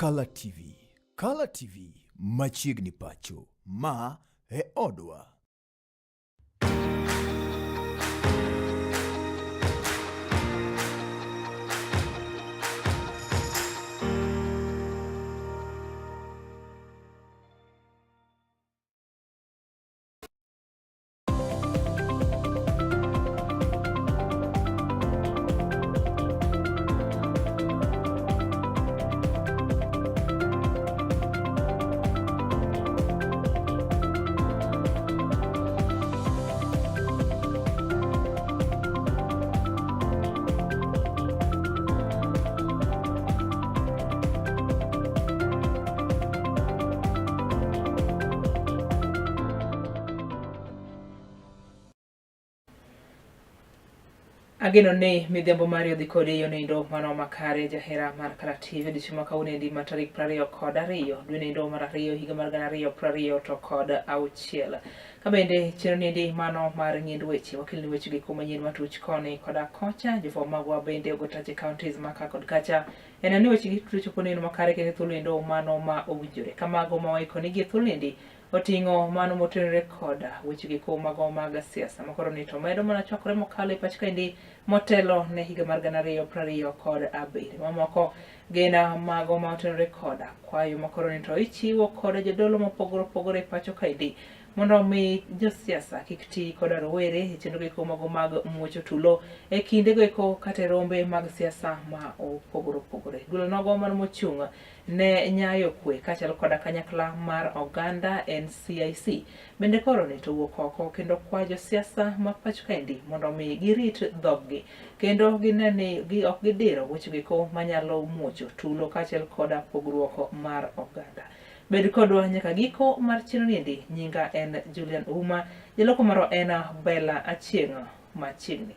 Kala TV. Kala TV machiegni pacho. Ma e odwa. Ageno ni midhiambo mari odhi kodi e nindo mano makare jahera mar Kala TV odiochieng' ma kawuono endi ma tarik 22 dwe nindo mar ariyo higa mar 2026. Ka bende chenro niendi mano mar ng'iend weche wakelni weche gi kuma nyien matuch koni koda kocha jofwambo magwa bende ogo tach e counties ma ka kod kacha en ni weche gi duto chopo neno makare kendo thuolo endo mano ma owinjore kamago ma waiko nigi e thuolo endi oting'o mano motenore koda weche gi ko mago mag siasa makoro ni to medo mana chwakore mokalo e pach kaendi motelo ne higa mar 2027 mamoko gin mago ma otenore koda kwayo makoro ni to ichiwo koda jodolo mopogore opogore e pacho kaendi mondo omi josiasa kik ti koda rowere e chenro eko mago mag muocho tulo e kindego eko kata e rombe mag siasa ma opogore opogore. Duol nogo mano mochung' ne nyayo kwe kaachiel koda kanyakla mar oganda NCIC bende koro ni to wuok oko kendo kwa josiasa ma pacho kaendi mondo omi girit dhoggi kendo gine ni gi ok gidiro weche eko manyalo muocho tulo kaachiel koda pogruok mar oganda. Bed kodwa nyaka giko mar chenro niendi. Nyinga en Julian Ouma, jaloko marwa en Bella Achieng' machiegni.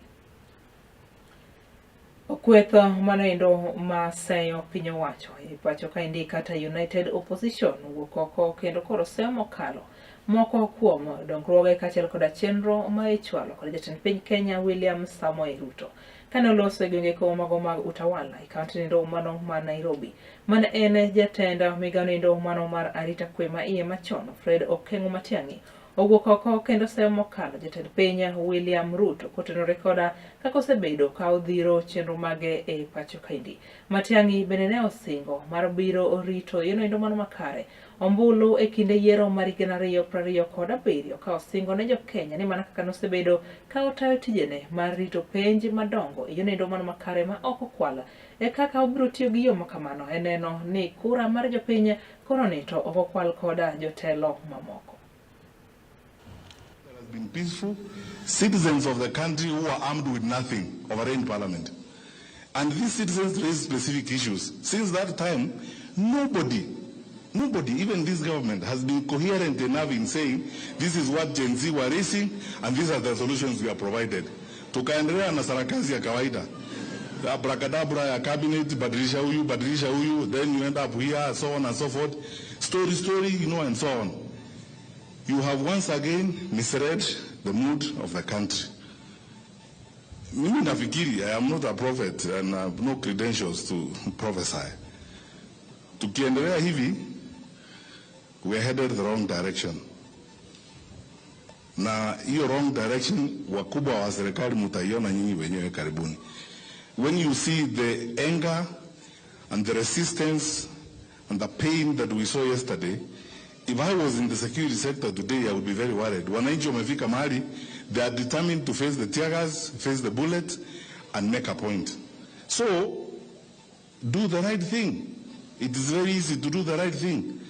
Kweth manoendo ma seyo piny owacho e pacho kaendi kata United Opposition owuok oko kendo koro seyo mokalo moko kuom dongruoge kaachiel koda chenro ma ichwalo kod jatend piny Kenya William Samoei Ruto kane oloso e gwenge ko mago mag Utawala e kaunti nindo mano ma Nairobi mane en jatend migawo nindo mano mar arita kwe ma iye machon Fred Okengo Matiang'i owuok oko kendo seyo mokalo jatend piny William Ruto kotenore koda kaka osebedo ka odhiro chenro mage e pacho kaendi. Matiang'i bende ne osingo mar biro rito yono endo mano makare ombulu e kinde yiero mar 2027 ka osingo ne jo-Kenya ni mana kaka nosebedo ka otayo tijene mar rito penj madongo e yono endo mano makare ma ok okwal e kaka obiro tiyo gi yo ma kamano e neno ni kura mar jopiny koro ni to ok okwal koda jotelo mamoko. There has been peaceful citizens of the country who are armed with nothing overran parliament. And these citizens raised specific issues. Since that time, nobody, nobody, even this government, has been coherent enough in saying this is what Gen Z were raising and these are the solutions we are provided. Tukaendelea na sarakasi ya kawaida. Abracadabra ya cabinet, badilisha huyu, badilisha huyu, then you end up here, so on and so forth. Story, story, you know, and so on. You have once again misread the mood of the country. Mimi nafikiri, I am not a prophet and I have no credentials to prophesy. Tukiendelea hivi, we are headed the wrong direction. Na hiyo wrong direction wakubwa wa serikali mutaiona nyinyi wenyewe karibuni. When you see the anger and the resistance and the pain that we saw yesterday, if I was in the security sector today, I would be very worried. Wananchi wamefika mahali, they are determined to face the tear gas, face the bullet, and make a point. So, do the right thing. It is very easy to do the right thing.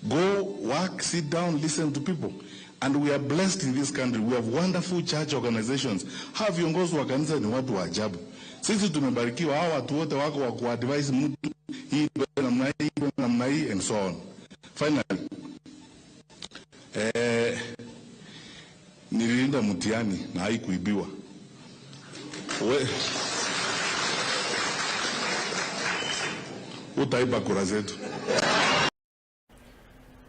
Go, work, sit down, listen to people. And we are blessed in this country. We have wonderful church organizations. Hawa viongozi wa kanisa ni watu wa ajabu. Sisi tumebarikiwa, hawa watu wote wako wa kuadvise mtu hii namna hii, namna hii and so on. Finally, nililinda mtihani na haikuibiwa. Utaiba kura zetu.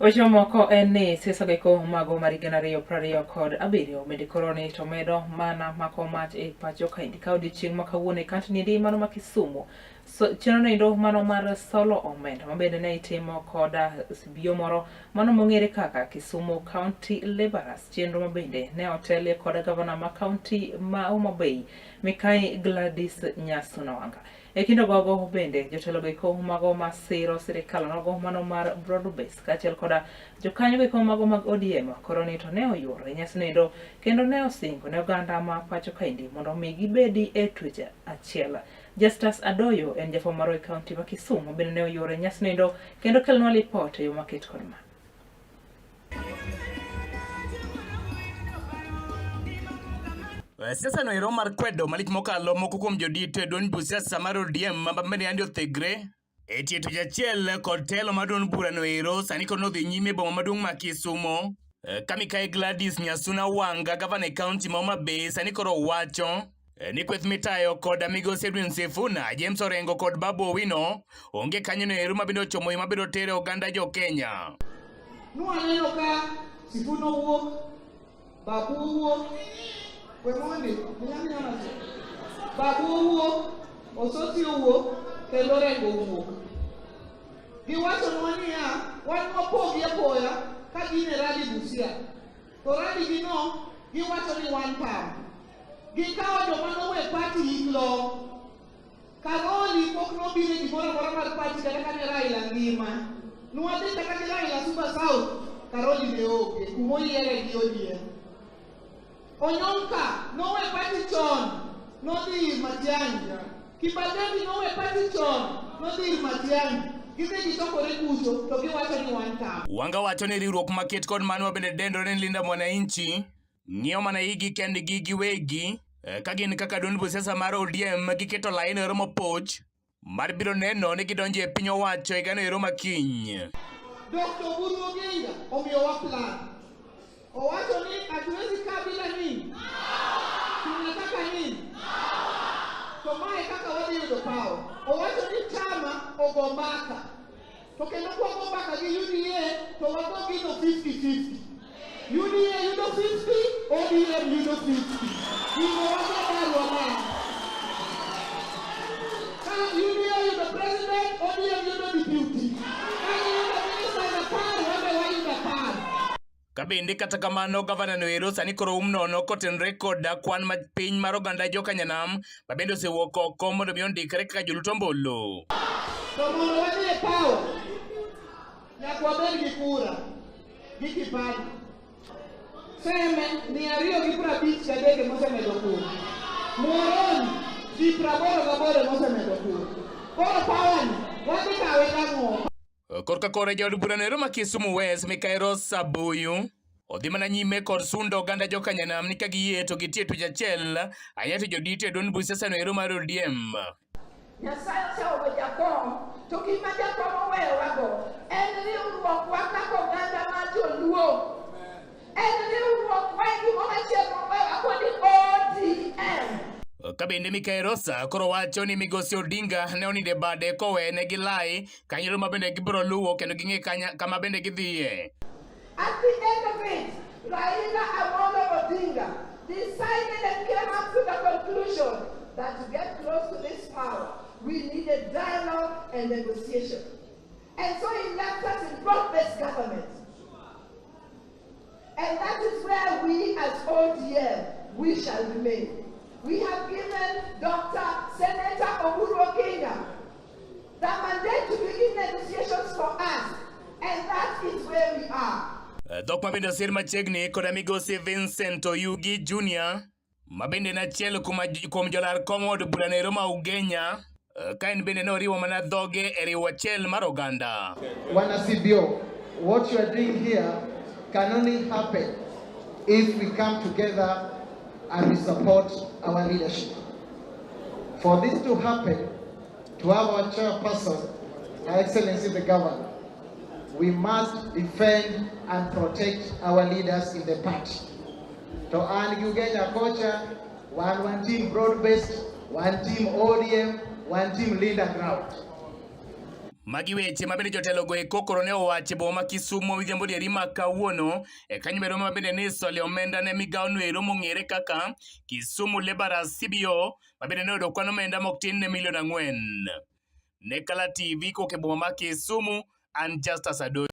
Weche mamoko en ni siasa goeko mago mar 2027 bende koro ni to medo mana mako mach e pacho kaendi ka odiochieng' ma kawuono e kaunti niendi mano ma Kisumu. So, chenro noendo mano mar solo omenda ma bende ne itimo koda CBO moro mano mong'ere kaka Kisumu County Laborers, chenro ma bende ne otelie koda gavana ma kaunti ma Homa Bay Mikai Gladys Nyasuna Wanga. E kind ogogo bende jotelo goeko mago masiro sirikal nogo mano mar broad base kaachiel koda jokanyo goeko mago mag ODM koro ni to ne oyuoro e nyasi noendo kendo ne osingo ne oganda ma pacho kaendi mondo mi gibedi e twech achiel. Justus Adoyo en jafwambo marwa e kaunti ma Kisumu bende ne oyuoro e nyasi noendo kendo kelonwa lipot e yo maket kod ma. Siasa no ero mar kwedo malich mokalo moko kuom jodito e duond buch siasa mar ODM ma bende yande othegre e tie tich achiel kod telo mar duond burano ero sani koro nodhi nyime e boma maduong' ma Kisumo ka mikai Gladys Nyasuna Wanga gavana e kaunti ma Homa Bay sani koro wacho ni kweth mitayo kod migosi Edwin Sifuna, James Orengo kod Babu Owino onge kanyo no ero mabende ochomo yo mabiro tero oganda jo Kenya. Nwaneno ka Sifuna owuok, Babu owuok, we mondi, Babu owuok, Osoti owuok, kendo Orengo owuok. Giwachonwa niya, wan wapogi apoya ka gin e rally Busia. To rally gi no, giwacho ni one term. Gikawo joma nowe party yik long. Karoli pok nobiro e gimoro amora mar party kata kane Raila ngima. Nwadhi kata gi Raila Suba South, Karoli ne onge, kumoyiere gi ODM. Onyonka nowe party chon, nodhi ir Matiang'i. Kibagendi nowe party chon, nodhi ir Matiang'i. Gidhi gichokore kucho to giwacho ni one term. Wanga wacho ni riwruok maket kod mano mabende dendore ni Linda Mwananchi ng'iyo mana igi kendgi giwegi ka gin kaka duond buch siasa mar ODM giketo lain ero mopoch mar biro neno ni gidonjo e piny owacho e gano ero makiny. Dr. Oburu Oginga omiyowa plan. Owacho ni hatuwezi kaa bila nini? Tunataka nini? To mae kaka wadhi yudo power. Owacho ni chama ogo mbaka. To kendo kwago mbaka gi UDA to wago gino 50-50. UDA yudo 50, ODM yudo 50. Gino wago barua ma. Ka UDA yudo president, ODM yudo deputy. Ka giyudo ministers 10, wan be wayudo 10. Ka bende kata kamano gavana no ero sani koro um nono kotenore kod kwan ma piny mar oganda jokanyanam ma bende osewuok oko mondo mi ondikre kaka jolut ombulu. To mondo wadhi e power, nyaka wabed gi kura, gi kipande. Seme 253 mosemedo kura. Muhoroni ji 88 mosemedo kura. Koro power ni wadhi kawe gang'o? Korka kore jaod burano ero ma Kisumu West Mikai Rose Abuyu odhi mana nyime kod sundo oganda jokanyanam ni ka giyie to gitie twech achiel ahinya to jodito e duond buch siasa no ero mar ODM. Nyasaye oseoro jakom, to gima jakom oweyowago en riwruokwa kaka oganda mar joluo. En riwruokwa e gimoro achiel moweyowa kod ODM. Ka bende Mikai Rosa koro wacho ni migosi Odinga ne onindo e bade kowene gi lai kanyo ma bende gibiro luwo kendo ging'e kama bende gidhiye. At the end of it, Raila Amolo Odinga decided and came up to the conclusion that to get close to this power, we needed dialogue and negotiation. And so he left us in broad-based government. And that is where we as ODM, we shall remain. We have given Dr. Senator Oburu Oginga the mandate to begin negotiations for us, and that is where we are. Dhok ma bende osir machiegni koda migosi Vincent Oyugi Jr. ma bende en achiel kuom jolar kom od burano ero ma Ugenya ka en bende ne oriwo mana dhoge e riwo achiel mar oganda. Wana CBO, what you are doing here can only happen if we come together and we support our leadership. For this to happen, to have our chairperson, Her Excellency the Governor, we must defend and protect our leaders in the party. To an Ugenya kocha, one team broad-based, one team ODM, one team Linda Ground. Magi weche ma bende jotelogo eko koro ne owacho e boma ma Kisumo midhiambo dieri ma kawuono e kanyo bero ma bende ne isole omenda ne migawo no ero mong'ere kaka Kisumu Laborers CBO ma bende ne oyudo kwan omenda mok tin ne milion ang'wen. Ne Kala TV kowuok e boma ma Kisumu, an Justus Adoyo.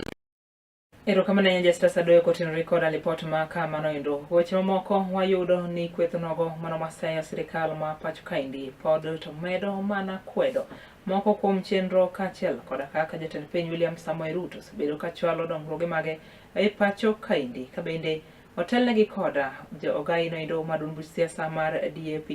Erokamano ahinya Justus Adoyo kotenore koda lipot ma kamano endo. Weche mamoko wayudo ni kweth nogo mano maseyo sirikal ma pacho kaendi pod to medo mana kwedo moko kuom chenro kaachiel koda kaka jatend piny William Samoei Ruto osebedo ka chwalo dongruoge mage e pacho kaendi ka bende Otelnegi koda ogai noendo mar duond buch siasa mar DAP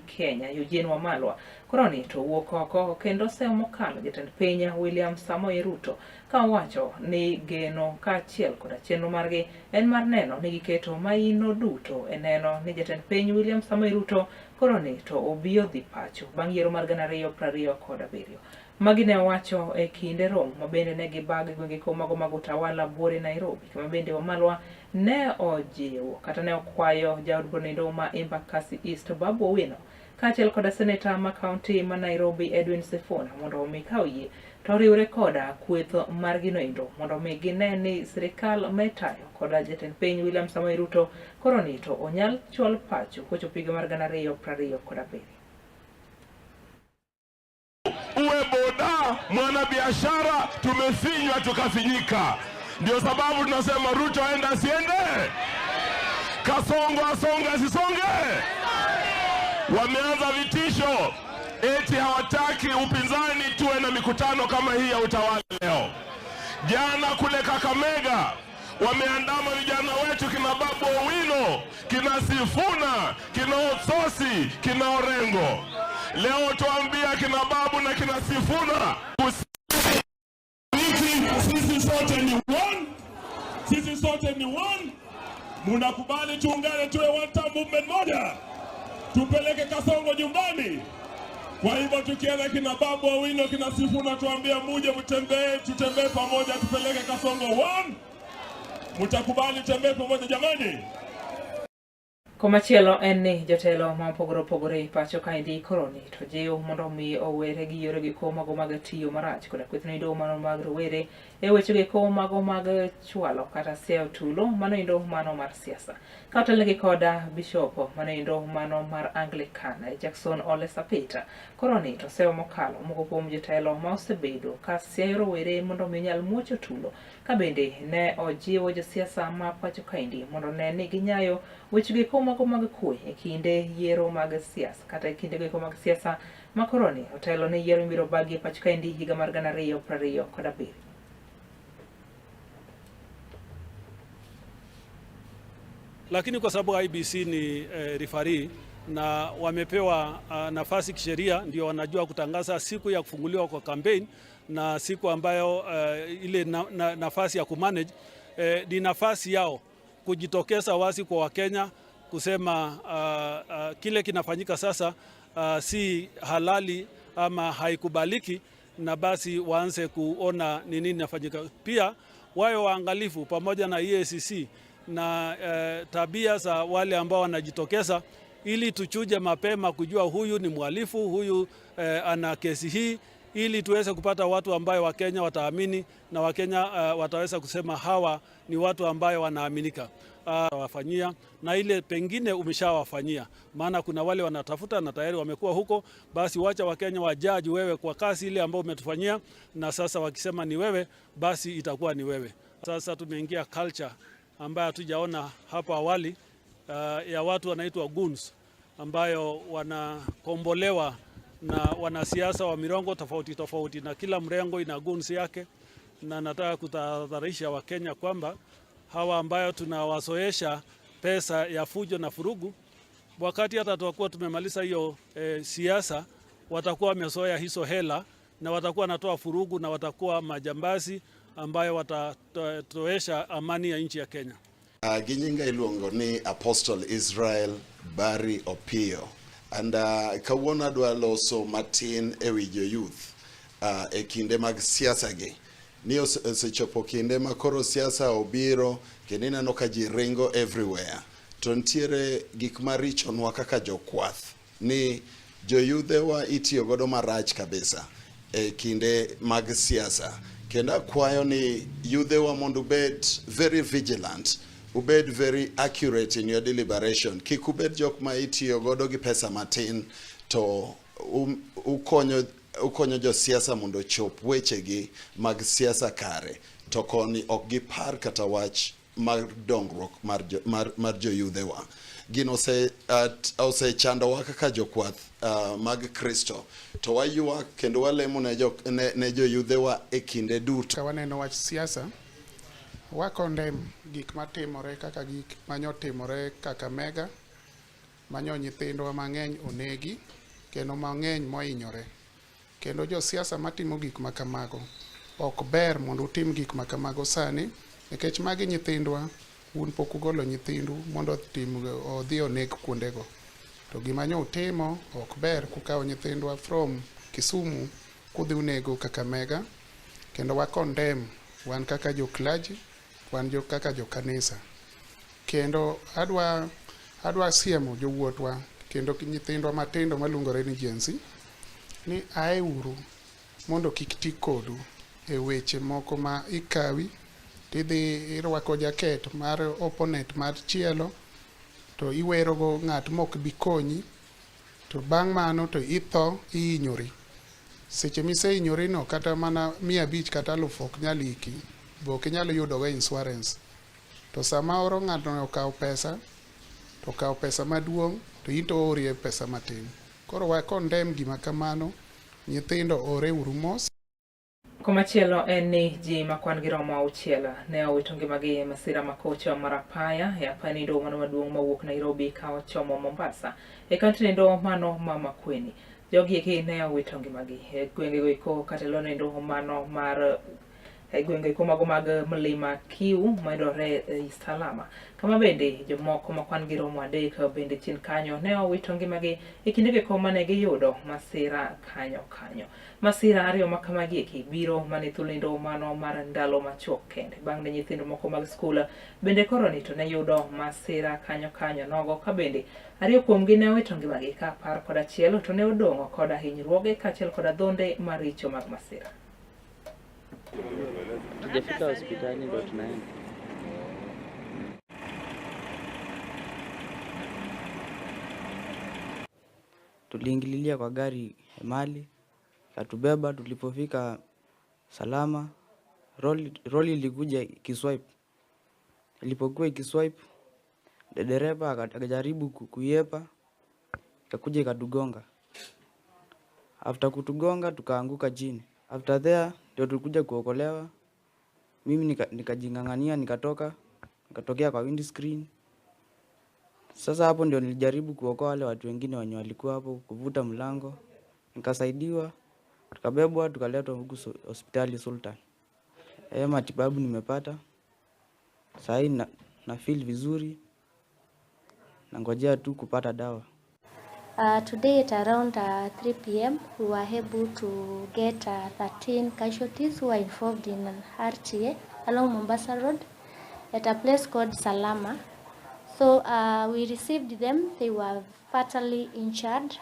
Kenya Eugene Wamalwa koroni to wuok oko kendo seyo mokalo jatend piny William Samoei Ruto ka owacho ni geno kaachiel koda chenro margi en mar neno ni giketo maino duto e neno ni jatend piny William Samoei Ruto koroni to obi odhi pacho bang' yiero mar 2027. Magi ne owacho e kinde romo ma bende ne gibago e gwenge ko mago mag Utawala buore Nairobi, kama bende Wamalwa ne ojiwo kata ne okwayo jaod burano ma Embakasi East Babu Owino kaachiel koda seneta ma kaunti ma Nairobi Edwin Sifuna mondo omi ka oyie to oriwre koda kweth margi noendo mondo omi gine ni sirikal metayo koda jatend piny William Samoei Ruto koro ni to onyal chwal pacho kochopo higa mar 2027. Uwe boda, mwanabiashara, tumefinywa tukafinyika. Ndio sababu tunasema Ruto aende asiende, Kasongo asonge asisonge. Wameanza vitisho eti hawataki upinzani tuwe na mikutano kama hii ya utawala leo. Jana kule Kakamega wameandama vijana wetu kina Babu Owino, kina Sifuna, kina Otsosi, kina Orengo. Leo tuambia kina Babu na kina Sifuna, sisi sote ni one, sisi sote ni one. Munakubali tuungane tuwe one term movement moja, tupeleke Kasongo nyumbani. Kwa hivyo tukienda kina Babu Owino, kina Sifuna, tuambie muje mtembee, tutembee pamoja, tupeleke Kasongo one. Mtakubali tutembee pamoja jamani? Komachielo en ni jotelo ma opogore opogore e pacho kaendi koroni to jiw mondo omi owere gi yore giko mago mag tiyo marach koda kweth noendo mano mag rowere e weche giko mago mag chwalo kata siayo tulo mano endo mano mar siasa. Ka otelnegi koda bishop mano endo mano mar Anglican Jackson Ole Sapita koroni to seyo mokalo moko kuom jotelo ma osebedo ka siayo rowere mondo omi onyal muocho tulo Ka bende ne ojiwo josiasa ma pacho kaendi mondo one ni ginyayo weche goeko mago mag kwe e kinde yiero mag siasa kata e kinde goeko mag siasa ma koroni otelo ne yiero mibiro bagi e pacho kaendi higa mar 2027. Lakini kwa sababu IBC ni referee na wamepewa nafasi kisheria, ndio wanajua kutangaza siku ya kufunguliwa kwa campaign na siku ambayo ile nafasi ya kumanage ni nafasi yao kujitokeza wazi kwa Wakenya kusema kile kinafanyika sasa si halali ama haikubaliki, na basi waanze kuona ni nini inafanyika. Pia wawe waangalifu pamoja na EACC na tabia za wale ambao wanajitokeza, ili tuchuje mapema kujua huyu ni mhalifu, huyu ana kesi hii, ili tuweze kupata watu ambayo Wakenya wataamini na Wakenya wataweza kusema hawa ni watu ambayo wanaaminika. Wafanyia na ile pengine umeshawafanyia, maana kuna wale wanatafuta na tayari wamekuwa huko, basi wacha Wakenya wajaji wewe kwa kazi ile ambayo umetufanyia, na sasa wakisema ni wewe, basi itakuwa ni wewe. Sasa tumeingia culture ambayo hatujaona hapo awali, ya watu wanaitwa goons ambayo wanakombolewa na wanasiasa wa mirengo tofauti tofauti, na kila mrengo ina goons yake, na nataka kutahadharisha Wakenya kwamba hawa ambayo tunawazoesha pesa ya fujo na furugu, wakati hata tutakuwa tumemaliza hiyo siasa, watakuwa wamezoea hizo hela na watakuwa wanatoa furugu na watakuwa majambazi ambayo watatoesha amani ya nchi ya Kenya. Gi nyinga iluongo ni Apostle Israel Barry Opiyo. And kawuono adwa loso matin e wi jo youth e kinde mag siasa gi. Ni osechopo kinde ma koro siasa obiro kendo ineno ka ji ringo everywhere. To nitiere gik marichonwa kaka jokwath ni joyudhewa itiyo godo marach kabisa. e kinde mag siasa. Kendo akwayo ni yudhewa mondo ubed very vigilant, ubed very accurate in your deliberation. Kik ubed jok ma itiyo godo gi pesa matin to ukonyo ukonyo josiasa mondo ochop wechegi mag siasa kare to koni ok gipar kata wach mar dongruok mar, jo, mar, mar joyudhewa. Gino osechandowa kaka jokwath mag Kristo to waywak kendo walemo ne, jo, ne, ne joyudhewa e kinde duto. Ka waneno wach siasa, wa condemn gik matimore kaka gik manyotimore Kakamega, manyo nyithindwa mang'eny onegi kendo mang'eny mohinyore. Kendo josiasa matimo gik ma kamago, ok ber mondo utim gik ma kamago sani, nikech magi nyithindwa, un pok ugolo nyithindu mondo otim, odhi oneg kuondego. To gima nyo utimo ok ber kukawo nyithindwa from Kisumu kudhi unego Kakamega, kendo wa condemn wan kaka jo clergy, wan jo kaka jo kanisa. Kendo adwa, adwa siemo jowuotwa kendo nyithindwa matindo maluongore ni Gen Z ni ae uru mondo kik ti kodu e weche moko ma ikawi tidhi irwako jaket mar opponent mar chielo to iwerogo ng'at mok bi konyi to bang' mano to itho ihinyori. Seche misehinyori no kata mana 500 kata 1000 ok nyal iki, be ok inyal yudogo insurance. To sama oro ng'ato okawo pesa, to okawo pesa maduong' to in to oorie pesa matin. Koro wa condemn gima kamano, nyithindo ore uru mos. Komachielo en ni ji ma kwan gi romo 6 ne owito ngimagi e masira ma kocha mar apaya e apaya nindo mano maduong' mawuok Nairobi ka ochomo Mombasa e kaunti nindo mano ma Makueni. Jogi eki ne owito ngimagi e gwengego eko kata lo nindo mano mar e gwenge eko mago mag Mlima Kiu mayudore e Salama. Kama bende jomoko ma kwan gi romo 3 bende chien kanyo ne owito ngimagi e kindego eko mane giyudo masira kanyo kanyo. Masira ariyo ma kamagi eki biro mane thuolo mano mar ndalo machuok kende. Bang' ne nyithindo moko mag skul bende koro ni to ne yudo masira kanyo kanyo nogo ka bende 2 kuomgi ne owito ngimagi ka 11 to ne odong' koda hinyruoge kaachiel koda dhonde maricho mag masira. Tujafika hospitali ndo tunaenda. Tuliingililia kwa gari mali katubeba, tulipofika salama roli ilikuja ikiswipe. Ilipokuwa ikiswipe, dereva akajaribu kuiepa, ikakuja ikatugonga. After kutugonga tukaanguka chini. After there ndio tulikuja kuokolewa. Mimi nikajingangania nikatoka, nikatokea kwa windscreen. Sasa hapo ndio nilijaribu kuokoa wale watu wengine wenye walikuwa hapo, kuvuta mlango. Nikasaidiwa, tukabebwa, tukaletwa huku hospitali Sultan. Matibabu nimepata. Sahi na feel vizuri. Nangojea tu kupata dawa. Today at around 3 p.m. we were able to get 13 casualties who were involved in an RTA along Mombasa Road at a place called Salama. So we received them. They were fatally injured.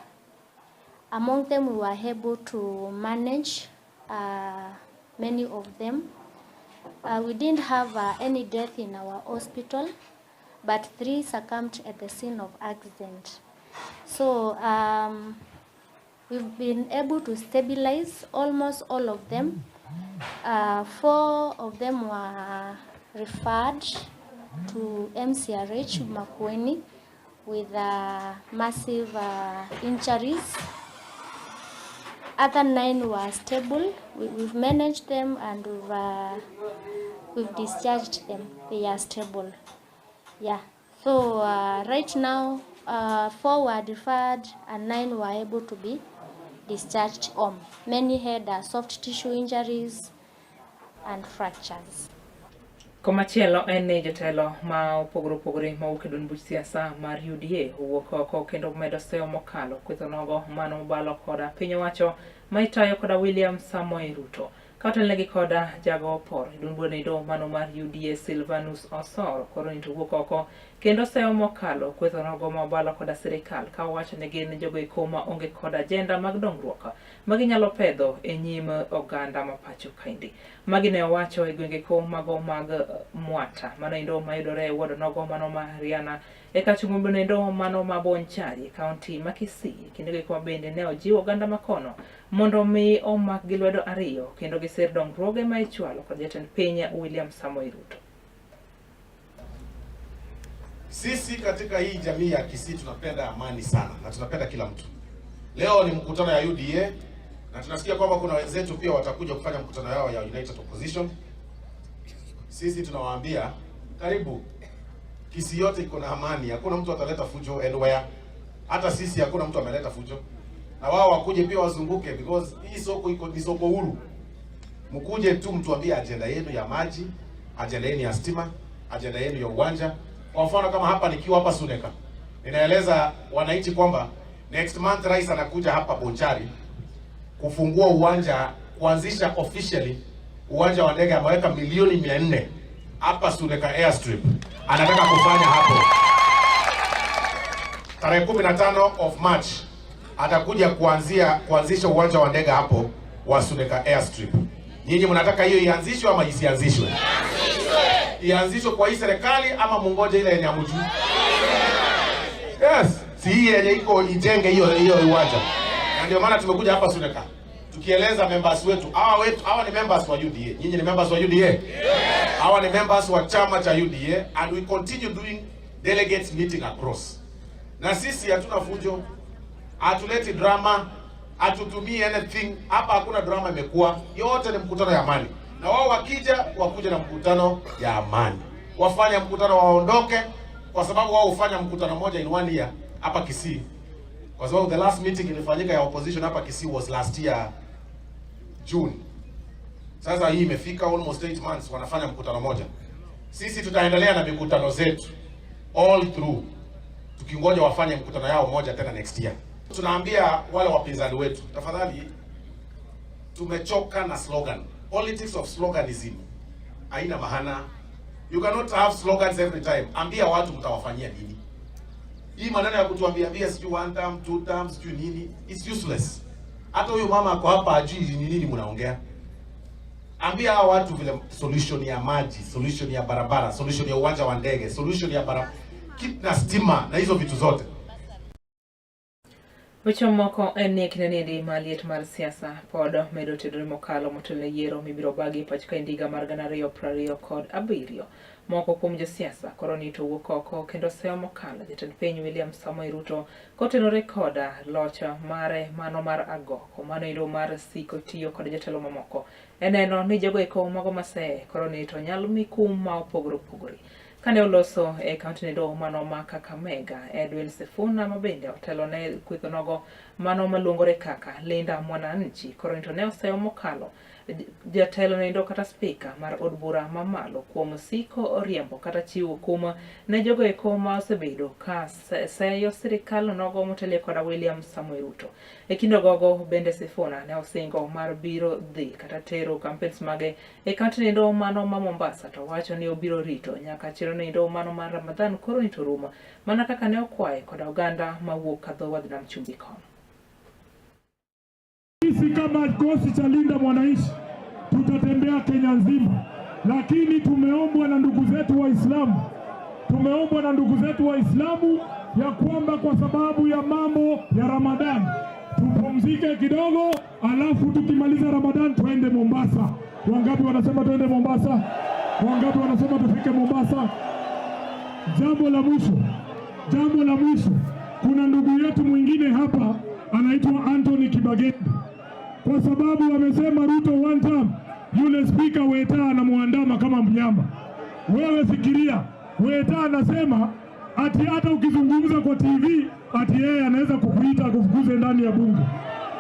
Among them, we were able to manage many of them. We didn't have any death in our hospital, but 3 succumbed at the scene of accident. So we've been able to stabilize almost all of them. 4 of them were referred to MCRH Makueni with massive injuries. Other 9 were stable. We've managed them and we've discharged them. They are stable. Yeah. So right now, 4 were referred and 9 were able to be discharged home. Many had soft tissue injuries and fractures. Komachielo en ni jotelo ma opogore opogore mawuok e duond buch siasa mar UDA owuok oko kendo medo seyo mokalo kweth onogo mano mobalo koda piny owacho ma itayo koda William Samoei Ruto. Ka otelnegi koda jago opor e duond burano mano mar UDA Silvanus Osoro koro ni to wuok oko kendo seyo mokalo kweth onogo ma obalo koda sirikal ka owacho ni gin jogo eko ma onge kod ajenda mag dongruok ma ginyalo pedho e nyim oganda ma pacho kaendi. Magi ne owacho e gwenge ko mago mag Mwata mano endo mayudore e ward onogo mano ma Riana e Kachumbo endo mano ma Bonchari e kaunti ma Kisii. Kendo gik ma bende ne ojiwo oganda makono mondo mi omak gi lwedo ariyo kendo gisir dongruoge ma ichwalo kod jatend piny William Samoei Ruto. Sisi katika hii jamii ya Kisii tunapenda amani sana na tunapenda kila mtu. Leo ni mkutano ya UDA na tunasikia kwamba kuna wenzetu pia watakuja kufanya mkutano yao ya United Opposition. Sisi tunawaambia karibu. Kisii yote iko na amani, hakuna mtu ataleta fujo anywhere. Hata sisi hakuna mtu ameleta fujo, na wao wakuje pia wazunguke, because hii soko iko ni soko huru. Mkuje tu mtuambie ajenda yenu ya maji, ajenda yenu ya stima, ajenda yenu ya uwanja. Kwa mfano kama hapa nikiwa hapa Suneka, ninaeleza wananchi kwamba next month rais anakuja hapa Bonchari kufungua uwanja, kuanzisha officially uwanja wa ndege. Ameweka milioni 400 hapa Suneka Airstrip, anataka kufanya hapo tarehe 15 of March atakuja kuanzisha uwanja wa ndege hapo wa Suneka Airstrip. Nyinyi mnataka hiyo ianzishwe ama isianzishwe? Ianzishwe kwa hii serikali ama mungoje ile yenye hamjui? Yes, si hii yenye iko ijenge hiyo hiyo uwanja. Na ndio maana tumekuja hapa Suneka tukieleza members wetu, hawa ni members wa UDA. Nyinyi ni members wa UDA? Hawa ni members wa chama cha UDA and we continue doing delegates meeting across. Na sisi hatuna fujo, hatuleti drama, hatutumii anything. Hapa hakuna drama imekuwa, yote ni mkutano ya amani. Na wao wakija, wakuja na mkutano ya amani, wafanye mkutano waondoke, kwa sababu wao hufanya mkutano moja in one year hapa Kisii, kwa sababu the last meeting ilifanyika ya opposition hapa Kisii was last year June. Sasa hii imefika almost 8 months wanafanya mkutano moja. Sisi tutaendelea na mikutano zetu all through, tukingoja wafanye mkutano yao moja tena next year. Tunaambia wale wapinzani wetu, tafadhali, tumechoka na slogan. Politics of sloganism haina maana. You cannot have slogans every time. Ambia watu mtawafanyia nini. Hii maneno ya kutuambia ambia sijui one term, two term, sijui nini, it's useless. Hata huyu mama ako hapa ajui ni nini mnaongea. Ambia hawa watu vile solution ya maji, solution ya barabara, solution ya uwanja wa ndege, solution ya barabara, na stima na hizo vitu zote. Weche moko en ni e kinde niendi ma liet mar siasa pod medo tedore mokalo motelo ne yiero mibiro bagi e pacho kaendi higa mar 2027. Moko kuom josiasa koro ni to wuok oko kendo seyo mokalo jatend piny William Samoei Ruto kotenore koda loch mare mano mar agoko mano ero mar siko tiyo kod jotelo mamoko e neno ni jogo eko mago maseye koro ni to nyal mi kum ma opogore opogore. Kane oloso e kaunti nendo mano ma Kakamega, Edwin Sifuna ma bende otelo ne kweth onogo mano maluongore kaka Linda Mwananchi koro ni to ne oseyo mokalo jatelo nendo kata spika mar od bura mamalo kuom siko riembo kata chiwo kum ne jogo eko ma osebedo ka seyo sirikal nogo motelie koda William Samoei Ruto. E kind ogogo bende Sifuna ne osingo mar biro dhi kata tero campaigns mage e kaunti nendo mano ma Mombasa to wacho ni obiro rito nyaka chiro nendo mano mar Ramadhan koro ni to rumo mana kaka ne okwaye koda oganda mawuok ka dho wadh nam chumbi kono. Sisi kama kikosi cha Linda Mwananchi tutatembea Kenya nzima, lakini tumeombwa na ndugu zetu Waislamu, tumeombwa na ndugu zetu Waislamu ya kwamba kwa sababu ya mambo ya Ramadhan tupumzike kidogo, alafu tukimaliza Ramadhan tuende Mombasa. Wangapi wanasema tuende Mombasa? Wangapi wanasema tufike Mombasa? Jambo la mwisho, kuna ndugu yetu mwingine hapa anaitwa Anthony Kibagendi, kwa sababu amesema Ruto one term, yule spika Weta anamuandama kama mnyama. Wewe fikiria, Weta anasema ati hata ukizungumza kwa TV ati yeye anaweza kukuita akufukuze ndani ya bunge.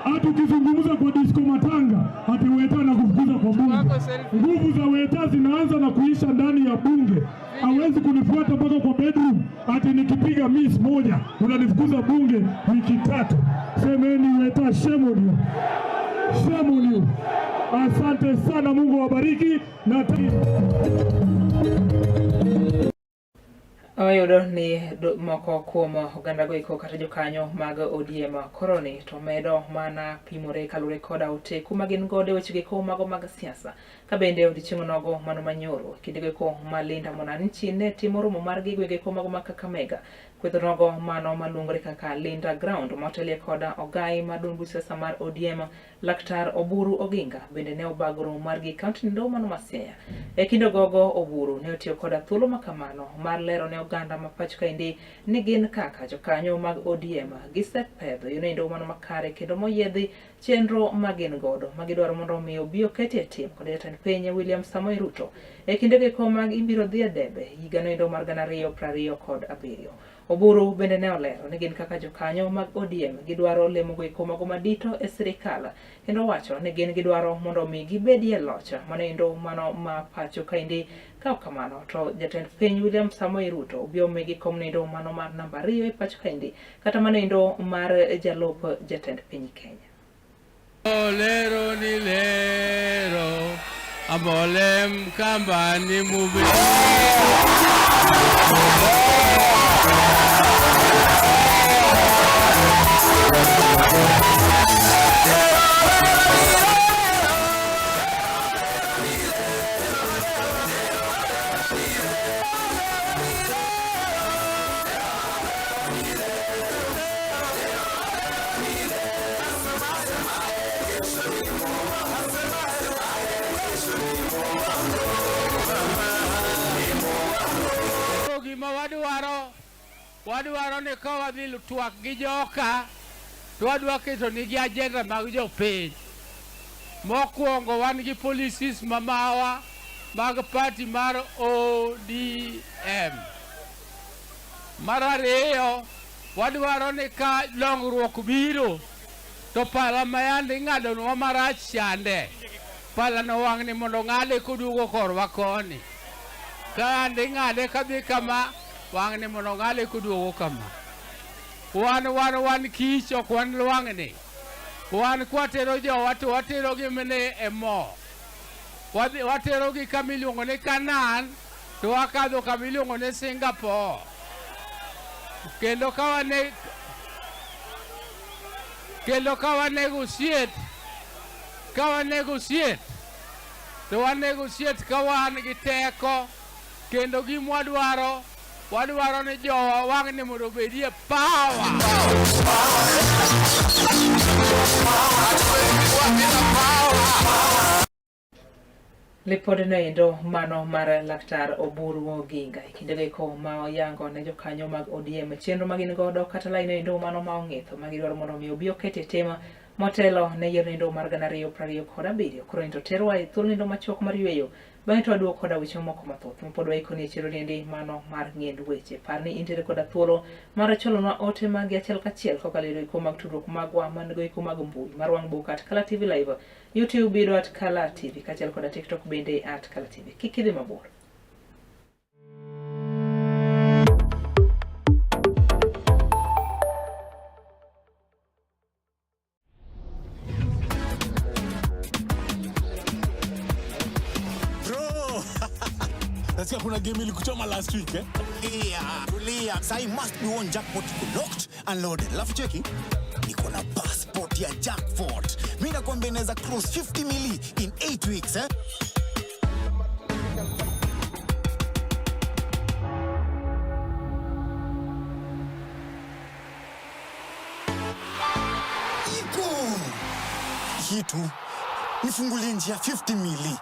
Hata ukizungumza kwa disco matanga ati Weta anakufukuza kwa bunge. Nguvu za Weta zinaanza na kuisha ndani ya bunge. Hawezi kunifuata mpaka kwa bedroom ati nikipiga miss moja unanifukuza bunge wiki 3. Semeni Weta, shame on you. Shame on you. Asante sana, Mungu awabariki na Wayudo ni moko kuom oganda go eko kata jokanyo mag ODM koroni to medo mana pimore kaluwore koda oteku ma gin godo e weche go eko mago mag siasa. Ka bende odiochieng' nogo mano manyoro kinde go eko ma Linda Mwananchi ne timo romo margi e gwenge eko mago mag Kakamega. Kweth nogo mano maluongore kaka Linda Ground motelie koda ogai mar duond buch siasa mar ODM Laktar Oburu Oginga bende ne obago romo margi e kaunti no mano ma Siaya. E kinde gogo, Oburu ne otiyo koda thuolo ma kamano mar lero ne oganda ma pacho kaendi ni gin kaka jokanyo mag ODM gisepedho yono mano makare kendo moyiedhi chenro ma gin godo ma gidwaro mondo omi obi oketi e tim kod jatend piny William Samoei Ruto e kinde go mag ibiro dhi e debe higano endo mar 2027. Oburu bende ne olero ni gin kaka jokanyo mag ODM gidwaro lemogo eko mago madito e sirikal kendo owacho ni gin gidwaro mondo omi gibedie loch mano endo mano ma pacho kaendi ka ok kamano to jatend piny William Samoei Ruto obiro migi kom noendo mano mar namba 2 e pacho kaendi kata mano endo mar jalup jatend piny Kenya. Lero ni lero, amolem kambani mube. Gima wadwaro, wadwaro ni ka wadhi twak gi joka to wadwa keto nigi agenda mag jopiny. Mokwongo wan gi policies mamawa mag party mar ODM. Mar ariyo, wadwaro ni ka dongruok biro to pala ma yande ing'adonwa marach chande, palano wang'ni mondo ong'ade koduogo korwa koni. Ka yande ing'ade kadhi kama, wang'ni mondo ong'ade koduogo kama. Wan wan wan kich ok wan lwang'ni. Wan kwatero jowa to waterogi mine e mo. Waterogi kama iluongo ni Canaan to wakadho kama iluongo ni Singapore. Kendo ka wane kendo ka wanegotiate ka wanegotiate to wanegotiate ka wan gi teko kendo gima wadwaro wadwaro ni jowa wang'ni mondo obedie power. Lipodno endo mano mar Laktar Oburu Oginga e kindego eko ma oyango ne jokanyo mag ODM chenro ma gin godo kata laino endo mano ma ong'etho ma gidwaro mondo mi obi oket e tim motelo ne yiero endo mar 2027. Koro ento terwa e thuolo endo machuok mar yueyo bang'e to waduogo koda weche mamoko mathoth mapod waikoni e chenro niendi mano mar ng'end weche. Par ni intiere koda thuolo mar chwalonwa ote magi achiel kachiel kokalo e eko mag tudruok magwa man go eko mag mbui mar wang' boka at Kala TV Live, YouTube yudo at Kala TV kaachiel koda TikTok bende at Kala TV. Kik idhi mabor. Bro! Nasikia kuna game ilikuchoma last week eh? Yeah, tulia. Sai must be one jackpot iko locked and loaded. Alafu cheki, niko na passport ya jackpot. Mimi nakwambia inaweza cross 50 mili in 8 weeks eh? Iko kitu nifungulie njia 50 mili.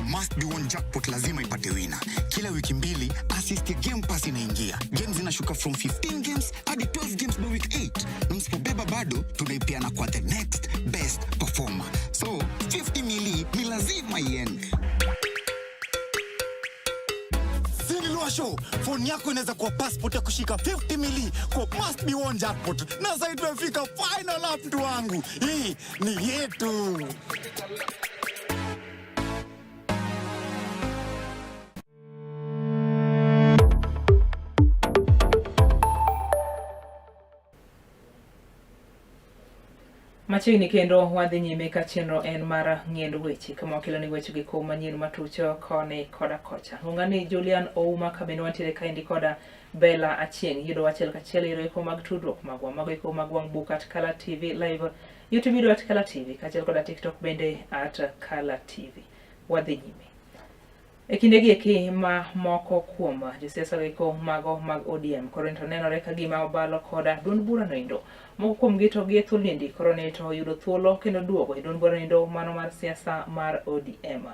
Must be one jackpot lazima ipate wina. Kila wiki mbili assist ya Game Pass inaingia. Games zinashuka from 15 games hadi 12 games by week 8. Na msipobeba bado tunaipeana kwa the next best performer. So 50 mili ni lazima iende. Niwashow, phone yako inaweza kuwa passport ya kushika 50 mili kwa must be won jackpot. Na sasa tumefika final lap, mtu wangu. Hii ni yetu. Machiegni kendo wadhi nyime ka chenro en mar ng'iend weche kama wakelo ni weche gi kum manyien matucho koni koda kocha. Luonga ni Julian Ouma ka bende wantiere kaendi koda Bella Achieng'. Yudo achiel kachiel e yore eko mag tudruok magwa, mago eko mag wang' buk at Kala TV Live, YouTube yudo at Kala TV, kaachiel koda TikTok bende at Kala TV. Wadhi nyime. E kindegi eki ma moko kuom josiasa eko mago mag ODM koro to nenore ka gima obalo koda duond bura noendo. Moko kuomgi to gie thuolniendi koro ne to oyudo thuolo kendo duogo e duond bura noendo mano mar siasa mar ODM.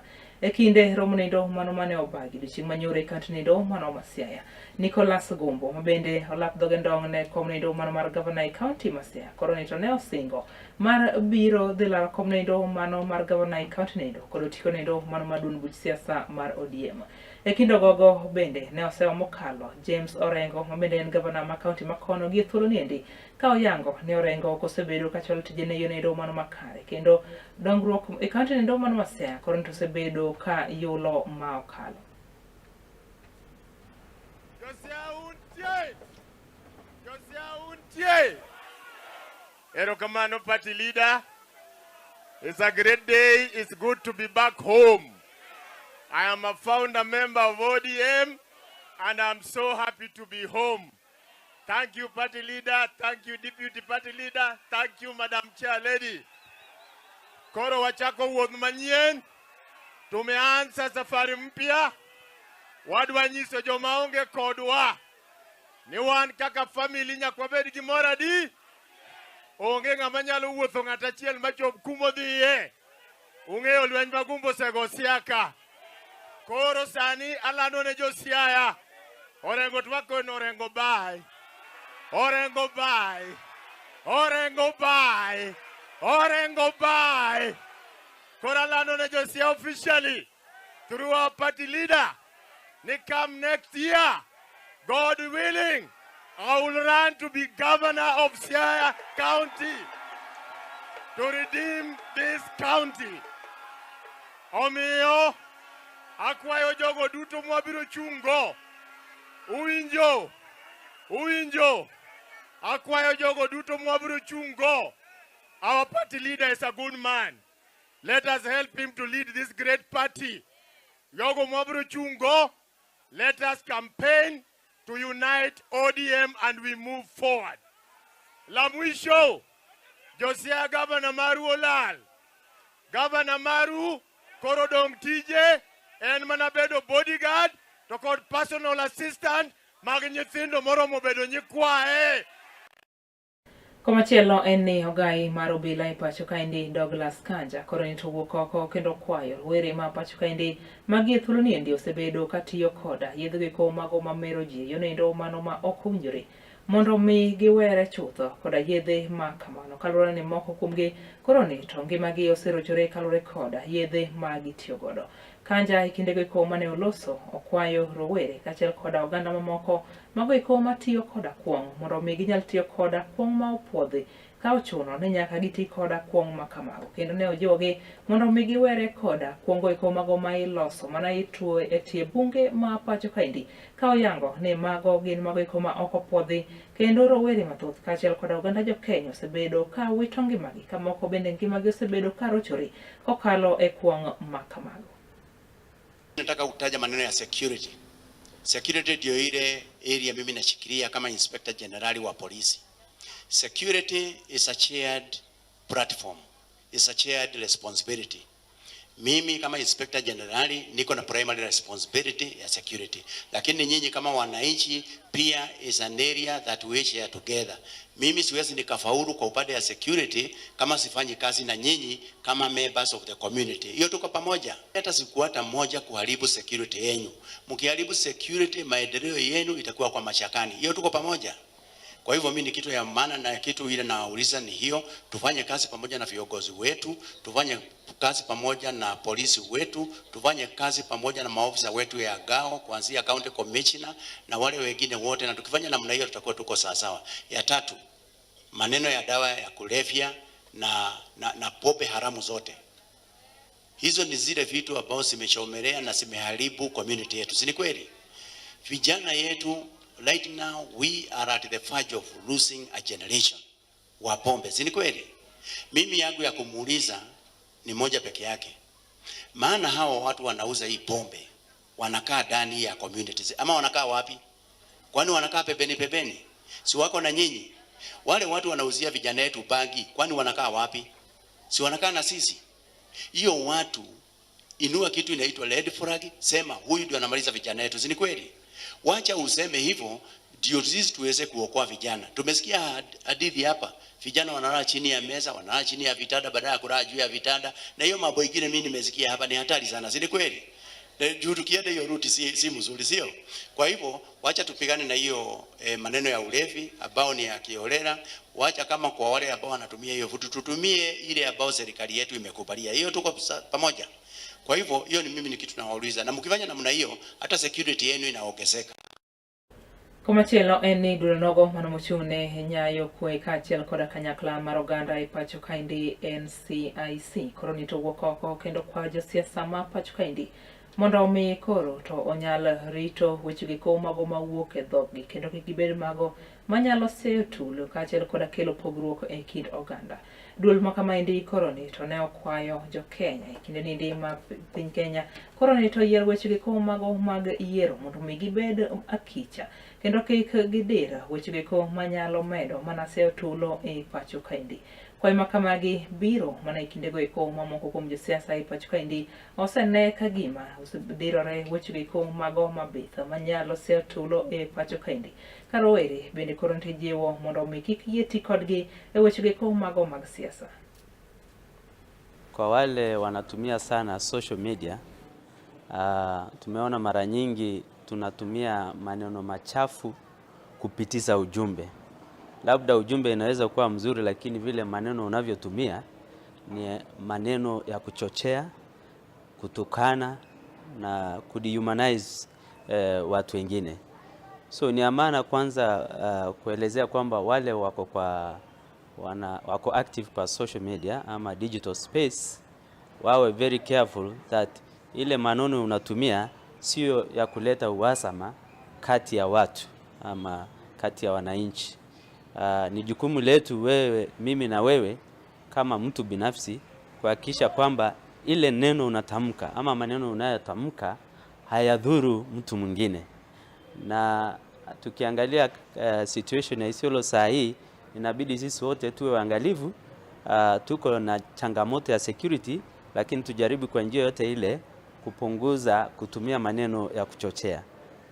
E kinde romo noendo mano mane obagi odiochieng' manyoro e kaunti noendo mano ma Siaya. Nicholas Gumbo ma bende olap dhoge ndong' ne kom noendo mano mar gavana e kaunti ma Siaya koro ne to ne osingo mar biro dhi laro kom noendo mano mar gavana e kaunti noendo kod otiko noendo mano mar duond buch siasa mar ODM. E kind ogogo bende ne osewa mokalo James Orengo ma bende en gavana ma kaunti ma kono gi e thuolo niendi ka oyango ni Orengo ok osebedo ka chwalo tijene e yo noendo mano makare kendo dongruok e kaunti noendo mano ma Siaya koro to osebedo ka yulo ma okalo. Josia untie! Erokamano party leader. It's a great day. It's good to be back home. I am a founder member of ODM and I'm so happy to be home. Thank you, party leader. Thank you, deputy party leader. Thank you, Madam Chair Lady. Koro wachako wuoth manyien. Tumeanza safari mpya. Wadwa nyiso joma onge kodwa ni wan kaka family nyaka wabed gi mor adi. Onge ng'ama nyalo wuotho ng'at achiel machop kumodhiye. Ung'eyo lweny ma Gumbo osego Siaya. Koro sani alando ne jo Siaya. Orengo twako ni Orengo bye. Orengo bye. Orengo bye. Orengo bye. Koro alando ne jo Siaya officially through our party leader ni come next year, God willing, I will run to be governor of Siaya County to redeem this county. Omiyo, akwayo jogo duto mwabiro chungo. Uwinjo, uwinjo. Akwayo jogo duto mwabiro chungo. Our party leader is a good man. Let us help him to lead this great party. Jogo mwabiro chungo, let us campaign to unite ODM and we move forward. La mwisho, Josia gavana maru olal. Gavana maru koro dong tije en mana bedo bodyguard to kod personal assistant mag nyithindo moromo bedo nyikwaye. Komachielo en ni ogai mar obila e pacho kaendi Douglas Kanja koro ni to wuok oko kendo kwayo rowere ma pacho kaendi ma gie thuolo niendi osebedo katiyo koda yedhe goeko mago mamero ji e yono mano ma ok owinjore mondo mi giwere chutho koda yedhe ma kamano kaluwore ni moko kuomgi koro ni to ngimagi oserochore kaluwore koda yedhe ma gitiyo godo. Kanja e kindego eko mane oloso okwayo rowere kaachiel koda oganda mamoko mago eko matiyo koda kuong' mondo mi ginyal tiyo koda kuong' ma opuodhi ka ochuno ni nyaka giti koda kuong' ma kamago kendo ne ojiwogi mondo mi giwere koda kuongo eko mago ma iloso mana ituo e tie bunge ma pacho kaendi ka oyango ni mago gin mago eko ma ok opuodhi kendo rowere mathoth kaachiel koda oganda jo Kenya osebedo ka wito ngimagi ka moko bende ngimagi osebedo ka rochore kokalo e kuong' ma kamago. Nataka kutaja maneno ya security. Security ndio ile area mimi nashikilia kama Inspector General wa polisi. Security is a shared platform. It's a shared responsibility. Mimi kama Inspector General niko na primary responsibility ya security, lakini nyinyi kama wananchi pia is an area that we share together. Mimi siwezi nikafaulu kwa upande ya security kama sifanyi kazi na nyinyi kama members of the community. Hiyo tuko pamoja. Hata siku hata moja kuharibu security yenu. Mkiharibu security, maendeleo yenu itakuwa kwa mashakani. Hiyo tuko pamoja. Kwa hivyo mimi ni kitu ya maana na kitu ile nauliza ni hiyo, tufanye kazi pamoja na viongozi wetu, tufanye kazi pamoja na polisi wetu, tufanye kazi pamoja na maofisa wetu ya GAO kuanzia county commissioner na wale wengine wote, na tukifanya namna hiyo tutakuwa tuko sawasawa. Ya tatu, maneno ya dawa ya kulevya na pombe haramu zote hizo ni zile vitu ambao zimechomelea na zimeharibu community yetu, si ni kweli? Vijana yetu right now we are at the verge of losing a generation wa pombe, si ni kweli? Mimi yangu ya kumuuliza ni moja peke yake, maana hawa watu wanauza hii pombe wanakaa ndani ya communities ama wanakaa wapi? Kwani wanakaa pembeni pembeni? Si wako na nyinyi? Wale watu wanauzia vijana yetu bangi, kwani wanakaa wapi? Si wanakaa na sisi? Hiyo watu, inua kitu inaitwa red flag, sema huyu ndio anamaliza vijana yetu, si ni kweli? Wacha useme hivyo ndio sisi tuweze kuokoa vijana. Tumesikia hadithi hapa, vijana wanalala chini ya meza, wanalala chini ya vitanda badala ya kulala juu ya vitanda, na hiyo mambo ingine mimi nimesikia hapa ni hatari sana, si ni kweli? Juu tukienda hiyo route si mzuri, sio? Kwa hivyo wacha tupigane na hiyo maneno ya ulevi ambao ni ya kiholela. Wacha kama kwa wale ambao wanatumia hiyo vitu tutumie ile ambao serikali yetu imekubalia. Hiyo tuko pamoja. Kwa hivyo hiyo ni mimi ni kitu nawauliza, na mkifanya namna hiyo hata security yenu inaongezeka. Komachielo en ni duol nogo mano mochung' ne nyayo kwe kaachiel koda kanyakla mar oganda e pacho kaendi NCIC koro ni to wuok oko kendo kwayo josiasa ma pacho kaendi mondo omi koro to onyal rito wechegi ko mago mawuok e dhoggi kendo kik gibed mago manyalo seyo tulo kaachiel koda kelo pogruok e kind oganda. Duol ma kamaendi koro ni to ne okwayo jo Kenya e kinde niendi ma piny Kenya koro ni to yier wechegi ko mago mag yiero mondo mi gibed akicha kendo kik gidir wechegi ko manyalo medo mana seyo tulo e pacho kaendi. Kwayo ma kamagi biro mana e kindego eko ma moko kuom josiasa e pacho kaendi osene ka gima osedirore wechego eko mago mabith manyalo seyo tulo e pacho kaendi. Ka rowere bende koro nitie jiwo mondo omi kik yie ti kodgi e wechego eko mago mag siasa. Kwa wale wanatumia sana social media, tumeona mara nyingi tunatumia maneno machafu kupitiza ujumbe. Labda ujumbe inaweza kuwa mzuri, lakini vile maneno unavyotumia ni maneno ya kuchochea, kutukana na kudehumanize watu wengine. So ni amana kwanza kuelezea kwamba wale wako active kwa social media ama digital space wawe very careful that ile maneno unatumia sio ya kuleta uhasama kati ya watu ama kati ya wananchi. Ni jukumu letu wewe, mimi na wewe kama mtu binafsi kuhakikisha kwamba ile neno unatamka ama maneno unayotamka hayadhuru mtu mwingine. Na tukiangalia situation ya Isiolo saa hii, inabidi sisi wote tuwe waangalifu. Tuko na changamoto ya security, lakini tujaribu kwa njia yote ile kupunguza kutumia maneno ya kuchochea,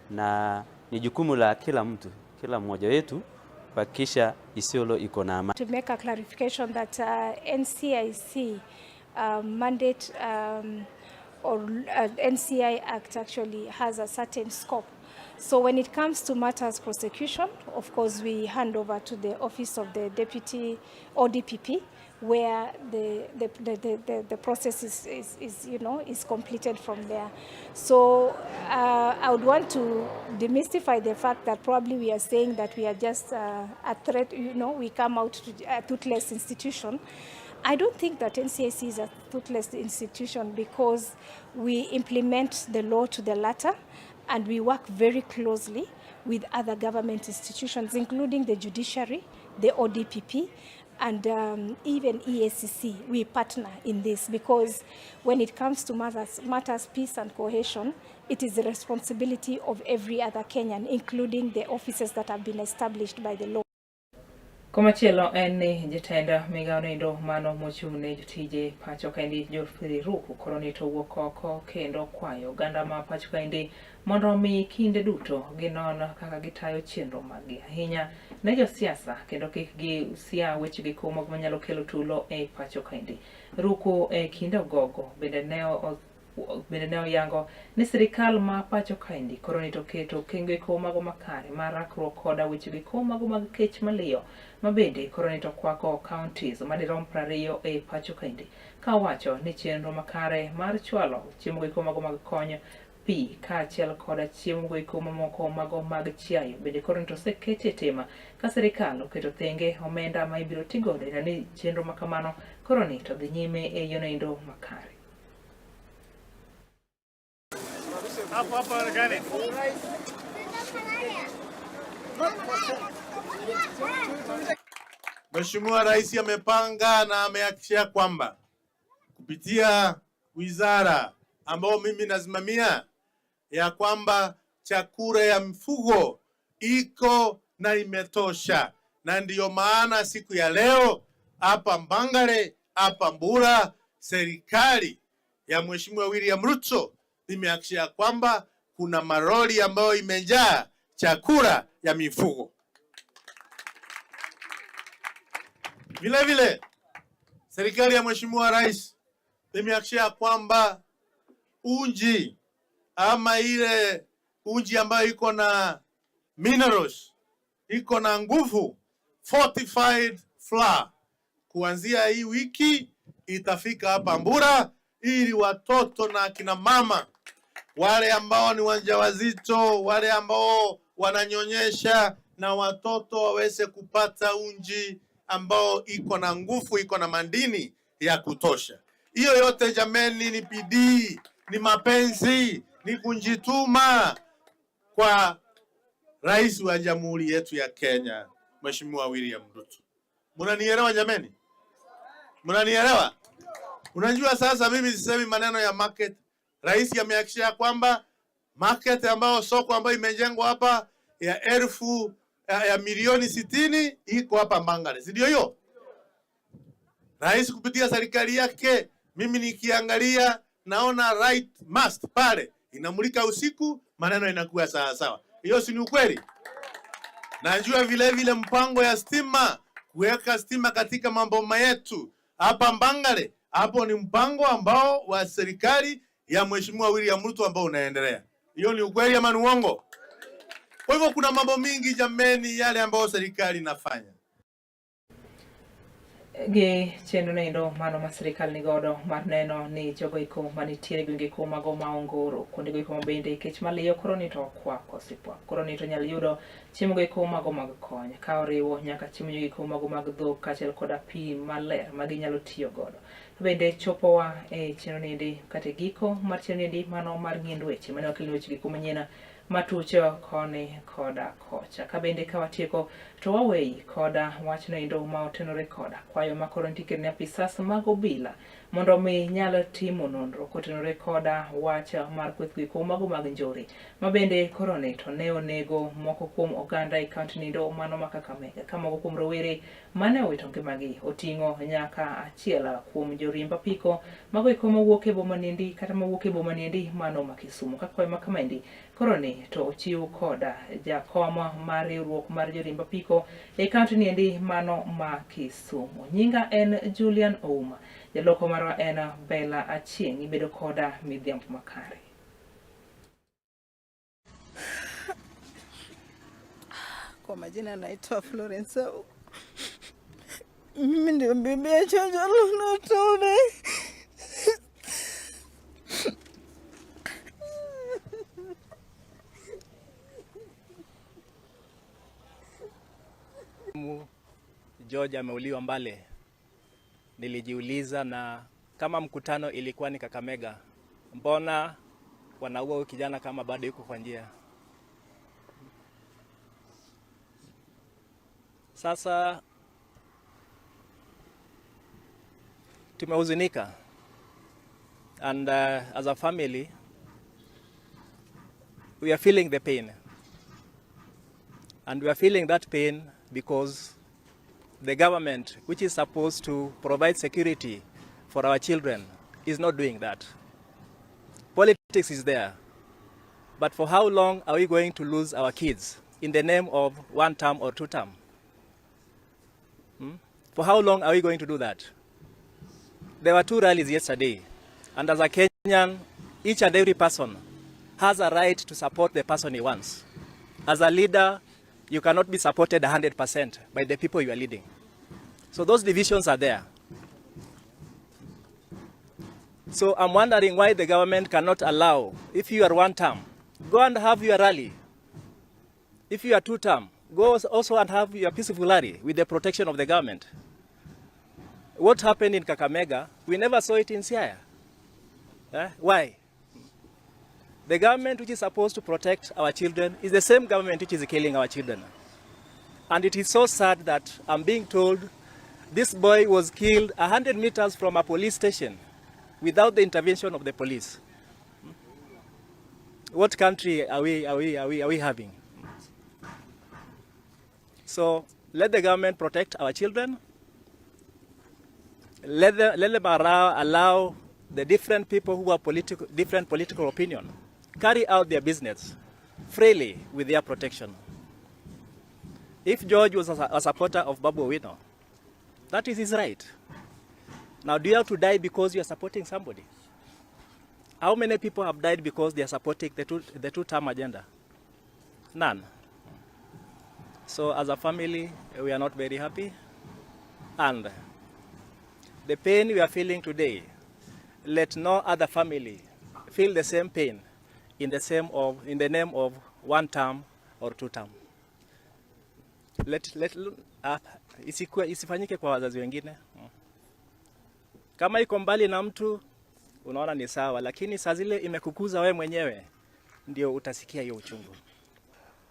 na ni jukumu la kila mtu, kila mmoja wetu kuhakikisha Isiolo iko na amani. To make a clarification that NCIC mandate or NCI Act actually has a certain scope. So when it comes to matters prosecution, of course we hand over to the office of the Deputy ODPP, where the process is completed from there. So I would want to demystify the fact that probably we are saying that we are just a threat, we come out to a toothless institution. I don't think that NCIC is a toothless institution because we implement the law to the letter and we work very closely with other government institutions, including the judiciary, the ODPP, and even EACC. We partner in this because when it comes to matters peace and cohesion, it is the responsibility of every other Kenyan, including the offices that have been established by the law. Komachielo en ni jatend migawo noendo mano mochung' ne jotije pacho kaendi Geoffrey Ruku koro ni to wuok oko kendo kwayo oganda ma pacho kaendi mondo omi kinde duto ginon kaka gitayo chenro maggi ahinya ne josiasa kendo kik gisia wechegi kuom manyalo kelo tulo e pacho kaendi. Ruku e kinde ogogo bende ne Bende ne oyango ni sirikal ma pacho kaendi koro ni to keto okenge eko mago makare mar rakruok koda weche eko mago mag kech maliyo ma bende koro ni to kwako counties madirom 20 e pacho kaendi ka owacho ni chenro makare mar chwalo chiemo eko mago mag kony pi kaachiel koda chiemo goeko mamoko mago mag chiayo bende koro to oseket e tema ka sirikal oketo thenge omenda ma ibiro ti godo neno ni chenro ma kamano koro ni to dhi nyime e yono makare. Hapo hapo gani? Mheshimiwa Rais amepanga na amehakikisha kwamba kupitia wizara ambayo mimi nasimamia ya kwamba chakula ya mfugo iko na imetosha, na ndiyo maana siku ya leo hapa Mbangale, hapa Mbura, serikali ya Mheshimiwa William Ruto imehakikisha kwamba kuna maroli ambayo imejaa chakula ya mifugo. Vile vile serikali ya Mheshimiwa Rais imehakikisha kwamba unji ama ile unji ambayo iko na minerals iko na nguvu fortified flour, kuanzia hii wiki itafika hapa Mbura ili watoto na akina mama wale ambao ni wajawazito, wale ambao wananyonyesha na watoto waweze kupata unji ambao iko na nguvu, iko na madini ya kutosha. Hiyo yote jameni, ni bidii, ni mapenzi, ni kujituma kwa rais wa jamhuri yetu ya Kenya, Mheshimiwa William Ruto. Mnanielewa jameni? Mnanielewa? Unajua sasa mimi sisemi maneno ya market. Rais amehakikisha kwamba market ambayo soko ambayo imejengwa hapa ya elfu ya milioni 60 iko hapa Mbangale, si ndio hiyo? Rais kupitia serikali yake, mimi nikiangalia naona right mast pale inamulika usiku, maneno inakuwa sawa sawa. Hiyo si ni ukweli? Najua vile vile mpango ya stima, kuweka stima katika maboma yetu hapa Mbangale, hapo ni mpango ambao wa serikali ya Mheshimiwa William Ruto ambao unaendelea. Hiyo ni ukweli ama ni uongo? Kwa hivyo kuna mambo mingi jameni, yale ambayo serikali inafanya. Gi chenro noendo mano ma sirikal nigodo mar neno ni jogo eko manitiere e gwenge eko mago ma ongoro kuonde go eko ma bende kech maliyo koro ni to okwako sipwa koro ni to nyal yudo chiemo go eko mago mag kony ka oriwo nyaka chiemo go eko mago mag dhok kaachiel koda pi maler ma ginyalo tiyo godo. Bende chopowa e chenro niendi kata e giko mar chenro niendi mano mar ng'iend weche mane wakelni weche gi manyien matucho koni koda kocha. Ka bende ka watieko to waweyi koda wachno endo ma otenore koda kwayo ma koro nitie ne apisas mag obila mondo mi nyal timo nonro kotenore koda wach mar kweth go mago mag njore ma bende koro ni to ne onego moko kuom oganda e kaunti nindo mano ma Kakamega ka moko kuom rowere mane owito ngimagi oting'o nyaka achiel kuom joriemb apiko mago eko mawuok e boma niendi kata mawuok e boma niendi mano ma Kisumu. Ka kwayo ma kamaendi koro ni to ochiw koda jakom mar riwruok mar joriemb apiko e kaunti niendi mano ma Kisumu. Nyinga en Julian Ouma, jaloko marwa en Bella Achieng'. Ibedo koda midhiambo makare. Kwa majina naitwa Florence. Mimi ndio bibi ya George Luna Tube. George ameuliwa Mbale. Nilijiuliza, na kama mkutano ilikuwa ni Kakamega, mbona wanaua huyu kijana kama bado yuko kwa njia? Sasa tumehuzunika, and as a family we are feeling the pain, and we are feeling that pain because the government, which is supposed to provide security for our children, is not doing that. Politics is there, but for how long are we going to lose our kids in the name of one term or two term? For how long are we going to do that? There were two rallies yesterday, and as a Kenyan, Each and every person has a right to support the person he wants. As a leader, you cannot be supported 100% by the people you are leading. So those divisions are there. So I'm wondering why the government cannot allow, if you are one term, go and have your rally. If you are two term, go also and have your peaceful rally with the protection of the government. What happened in Kakamega, we never saw it in Siaya. Why? The government which is supposed to protect our children is the same government which is killing our children. And it is so sad that I'm being told this boy was killed 100 meters from a police station without the intervention of the police. What country are we having? So let the government protect our children. Let them allow the different people who have different political opinion carry out their business freely with their protection. If George was a supporter of Babu Owino, that is his right. Now, do you have to die because you are supporting somebody? How many people have died because they are supporting the two-term agenda? None. So as a family, we are not very happy. And the pain we are feeling today, let no other family feel the same pain in the name of one term or two term. Let, isifanyike kwa wazazi wengine. Kama iko mbali na mtu unaona ni sawa, lakini saa zile imekukuza wewe mwenyewe ndio utasikia hiyo uchungu.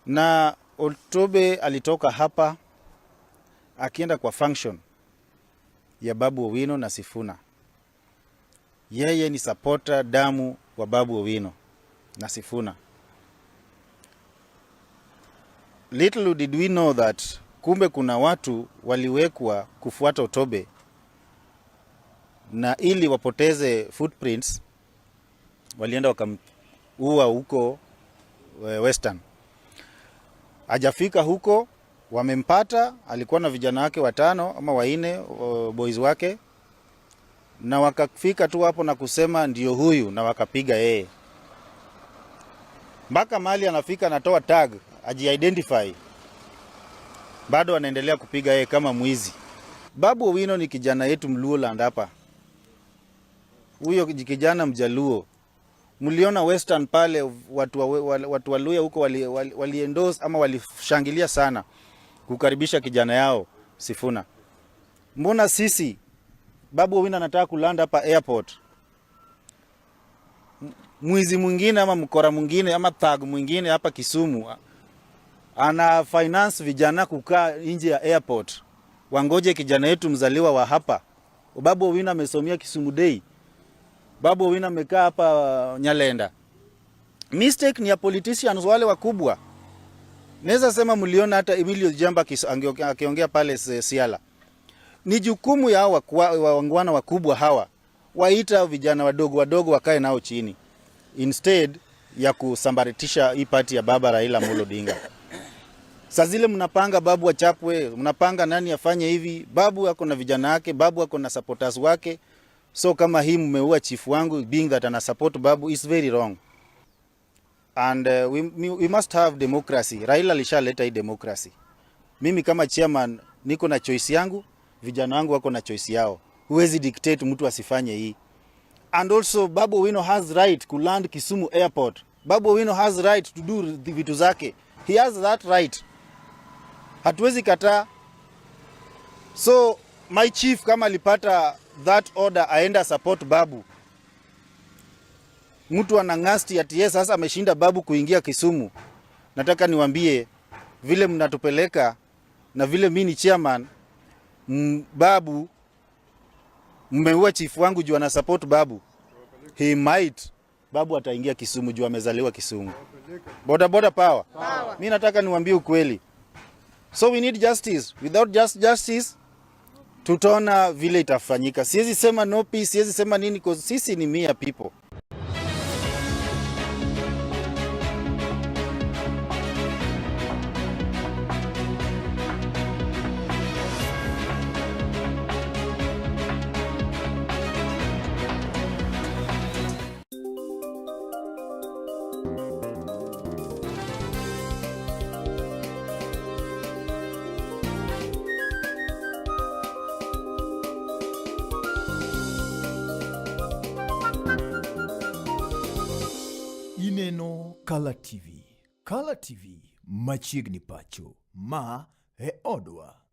Na Otobe alitoka hapa akienda kwa function ya Babu Owino na Sifuna. Yeye ni supporter damu wa Babu Owino na Sifuna. Little did we know that kumbe kuna watu waliwekwa kufuata Otobe na ili wapoteze footprints walienda wakamuua huko Western. Hajafika huko, wamempata. Alikuwa na vijana wake watano ama wanne, boys wake, na wakafika tu hapo na kusema ndio huyu, na wakapiga yeye mpaka mahali anafika, anatoa tag aji-identify, bado anaendelea kupiga yeye kama mwizi. Babu Owino ni kijana yetu Mluoland hapa, huyo kijana Mjaluo mliona Western pale watu wa Luhya huko wali endorse ama walishangilia sana kukaribisha kijana yao Sifuna. Mbona sisi Babu Owino anataka kulanda hapa airport, mwizi mwingine ama mkora mwingine ama thug mwingine hapa Kisumu ana finance vijana kukaa nje ya airport wangoje kijana yetu mzaliwa wa hapa. Babu Owino amesomea Kisumu Day. Babu Owino amekaa hapa Nyalenda. Mistake ni ya politicians wale wakubwa. Naweza sema mliona hata Emilio Jamba akiongea pale Siala. Ni jukumu ya waungwana wakubwa hawa waita vijana wadogo wadogo wakae nao chini instead ya kusambaratisha hii party ya baba Raila Amolo Odinga. Saa zile mnapanga babu achapwe, mnapanga nani afanye hivi. Babu ako na vijana wake, babu ako na supporters wake. So kama hii mmeua chief wangu being that ana support babu is very wrong. And we must have democracy. Raila alishaleta hii democracy. Mimi kama chairman niko na choice yangu, vijana wangu wako na choice yao. Huwezi dictate mtu asifanye hii. And also Babu Owino has right to land Kisumu Airport. Babu Owino has right to do vitu zake. He has that right. Hatuwezi kataa. So my chief kama alipata that order aenda support Babu. Mtu anang'asti ati yeye sasa ameshinda Babu kuingia Kisumu. Nataka niwaambie vile mnatupeleka na vile mimi ni chairman Babu mmeua chief wangu juu ana support Babu. He might Babu ataingia Kisumu juu amezaliwa Kisumu. Boda boda power. Power. Mimi nataka niwaambie ukweli. So we need justice. Without just justice tutaona vile itafanyika. Siwezi sema no peace, siwezi sema nini cause sisi ni mere people. Ineno Kala TV. Kala TV machiegni pacho. Ma e odwa.